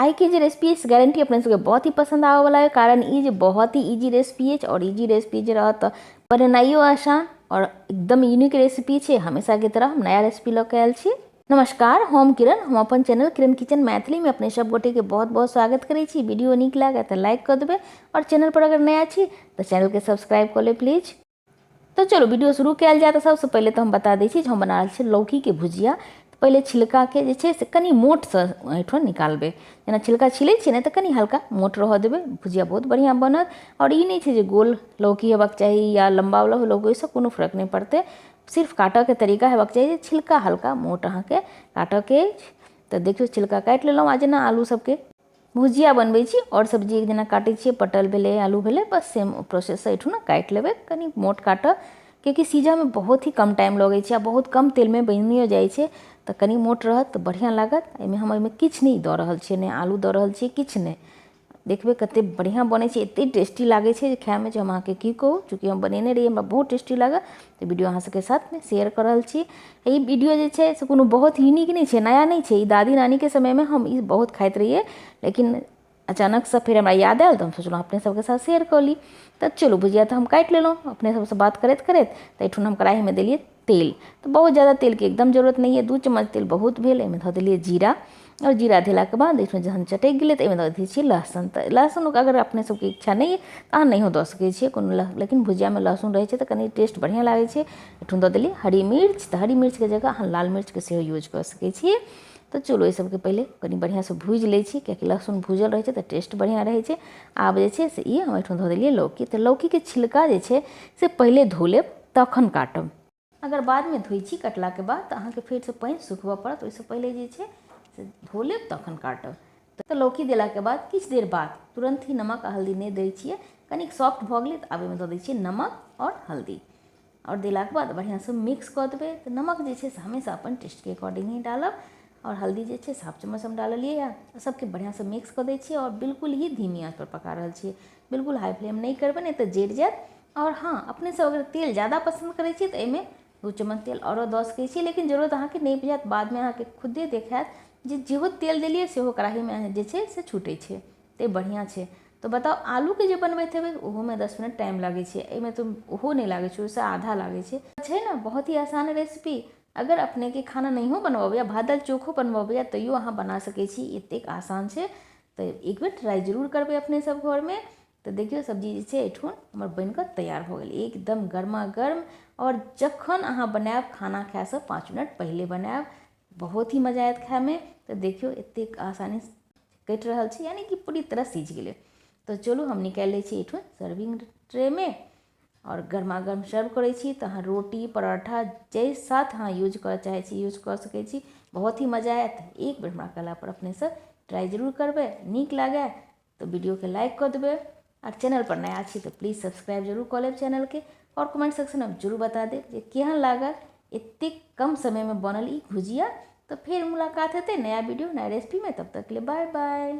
आइ के जे रेसिपी अछि गारंटी अपने सबके बहुत ही पसंद आबऽ वाला है, कारण ई जे बहुत ही इजी रेसिपी अछि और इजी रेसिपी जे रहत तऽ बनेनाइयो आसान और एकदम यूनिक रेसिपी छै। हमेशा के तरह हम नया रेसिपी लऽ के आयल छी। नमस्कार, हम किरण, हम अपन चैनल किरण किचन मैथिली में अपने सब गोटे के बहुत बहुत स्वागत करै छी। वीडियो नीक लागे तऽ लाइक कऽ देबै और चैनल पर अगर नया छी तऽ चैनल के सब्सक्राइब कऽ लेब प्लीज। तो चलो वीडियो शुरू कयल जाय। तऽ सबसँ पहिले तऽ हम बता दै छी जे हम बना रहल छी लौकीके भुजिया। तऽ पहिले छिलकाके जे छै से कनि मोटसँ एहिठाम निकालबै, जेना छिलका छिलै छियै ने तऽ कनि हल्का मोट रहऽ देबै, भुजिया बहुत बढ़िआँ बनत। आओर ई नहि छै जे गोल लौकी हेबाक चाही या लम्बा वला लौकी, ओहिसँ कोनो फर्क नहि पड़तै, सिर्फ काटऽके तरीका हेबाक चाही जे छिलका हल्का मोट अहाँके काटऽके अछि। तऽ देखियौ छिलका काटि लेलहुँ। आ जेना आलू सबके भुजिया बनबै छी आओर सब्जी जेना काटै छियै, पटल भेलै, आलू भेलै, बस सेम प्रोसेससँ एहिठुना काटि लेबै। कनि मोट काटब कियाकि सीझऽमे बहुत ही कम टाइम लगै छै आ बहुत कम तेलमे बनियो जाइ छै, तऽ कनि मोट रहत तऽ बढ़िआँ लागत। एहिमे हम एहिमे किछु नहि दऽ रहल छियै, नहि आलू दऽ रहल छियै, किछु नहि। देखबै कते बढ़िआँ बनै छै, एते टेस्टी लागै छै जे खायमे जे हम अहाँके की कहू। चूँकि हम बनेने रहियै, हमरा बहुत टेस्टी लागल, तऽ वीडियो अहाँ सबके साथमे शेयर कऽ रहल छी। ई वीडियो जे छै से कोनो बहुत यूनिक नहि छै, नया नहि छै। ई दादी नानीके समयमे हम ई बहुत खाइत रहियै, लेकिन अचानकसँ फेर हमरा याद आयल तऽ हम सोचलहुँ अपने सबके साथ शेयर कऽ ली। तऽ चलू भुजिया तऽ हम काटि लेलहुँ अपने सबसँ बात करैत करैत। तऽ एहिठुन हम कढ़ाइमे देलियै तेल, तऽ बहुत ज्यादा तेलके एकदम जरूरत नहि यऽ, 2 चम्मच तेल बहुत भेल। एहिमे धऽ देलियै जीरा और जीरा देलाके बाद एहिमे जहन चटकि गेलै तऽ एहिमे दऽ दै छियै लहसुन। तऽ लहसुन अगर अपने सबके इच्छा नहि अइ तऽ अहाँ नहियो दऽ सकै छियै कोनो, लेकिन भुजियामे लहसुन रहै छै तऽ कनि टेस्ट बढ़िआँ लागै छै। एहिठुन दऽ देलियै हरी मिर्च, तऽ हरी मिर्चके जगह अहाँ लाल मिर्चके सेहो यूज कऽ सकै छियै। तऽ चलू एहि सबके पहिले कनि बढ़िआँसँ भूजि लै छी, कियाकि लहसुन भूजल रहै छै तऽ टेस्ट बढ़िआँ रहै छै। आब जे छै से ई हम एहिठुन धऽ देलियै लौकी। तऽ लौकीके छिलका जे छै से पहिले धो लेब तखन काटब। अगर बादमे धोइ छी कटलाके बाद तऽ अहाँके फेरसँ पानि सुखबऽ पड़त, ओहिसँ पहिले जे छै से धो लेब तखन काटब। तऽ लौकी देलाके बाद किछु देर बाद तुरन्त ही नमक आ हल्दी नहि दै छियै, कनिक सॉफ्ट भऽ गेलै तऽ आब एहिमे दऽ दै छियै नमक आओर हल्दी। आओर देलाके बाद बढ़िआँसँ मिक्स कऽ देबै। तऽ नमक जे छै से हमेशा अपन टेस्टके अकॉर्डिंग ही डालब और हल्दी जे छै से हाफ चम्मच हम डाललियै यऽ। सबके बढ़िआँसँ मिक्स कऽ दै छियै और बिल्कुल ही धीमी आँच पर पका रहल छियै, बिल्कुल हाई फ्लेम नहि करबै नहि तऽ जरि जायत। और हाँ, अपने सब अगर तेल ज़्यादा पसन्द करै छियै तऽ एहिमे 2 चम्मच तेल आओरो दऽ सकै छियै, लेकिन जरूरत अहाँके नहि बुझायत। बादमे अहाँके खुदे देखायत जे जेहो तेल देलियै सेहो कढ़ाहीमे जे छै से छूटै छै, तऽ बढ़िआँ छै। तऽ बताउ आलूके जे बनबैत हेबै ओहोमे 10 मिनट टाइम लागै छै, एहिमे तऽ ओहो नहि लागै छै, ओहिसँ आधा लागै छै। छै ने बहुत ही आसान रेसिपी। अगर अपनेके खाना नहियो बनबऽ अबैए, भात दालि चोखो बनबऽ अबैए तैयो अहाँ बना सकै छी, एतेक आसान छै। तऽ एक बेर ट्राइ जरूर करबै अपने सब घरमे। तऽ देखियौ सब्जी जे छै एहिठुन हमर बनिकऽ तैयार भऽ गेल, एकदम गर्मा गर्म। आओर जखन अहाँ बनायब खाना खायसँ 5 मिनट पहिले बनायब, बहुत ही मजा आयत खायमे। तऽ देखियौ एतेक आसानी कटि रहल छै, यानी कि पूरी तरह सिझ गेलै। तऽ चलू हम निकालि लै छी एहिठुन सर्विंग ट्रेमे और गर्मा गर्म सर्व करै छी। तऽ अहाँ रोटी पराठा जाहि साथ अहाँ यूज करऽ चाहै छी यूज कऽ सकै छी, बहुत ही मजा आयत। एक बेर हमरा कहला पर अपनेसँ ट्राइ जरूर करबै, नीक लागै तऽ वीडियोके लाइक कऽ देबै और चैनल पर नया छी तऽ प्लीज सब्सक्राइब जरूर कऽ लेब चैनलके और कमेंट सेक्शनमे जरूर बता देब जे केहन लागल एतेक कम समयमे बनल ई भुजिया। तऽ फेर मुलाकात हेतै नया वीडियो नया रेसिपीमे, तब तक के लिए बाय बाय।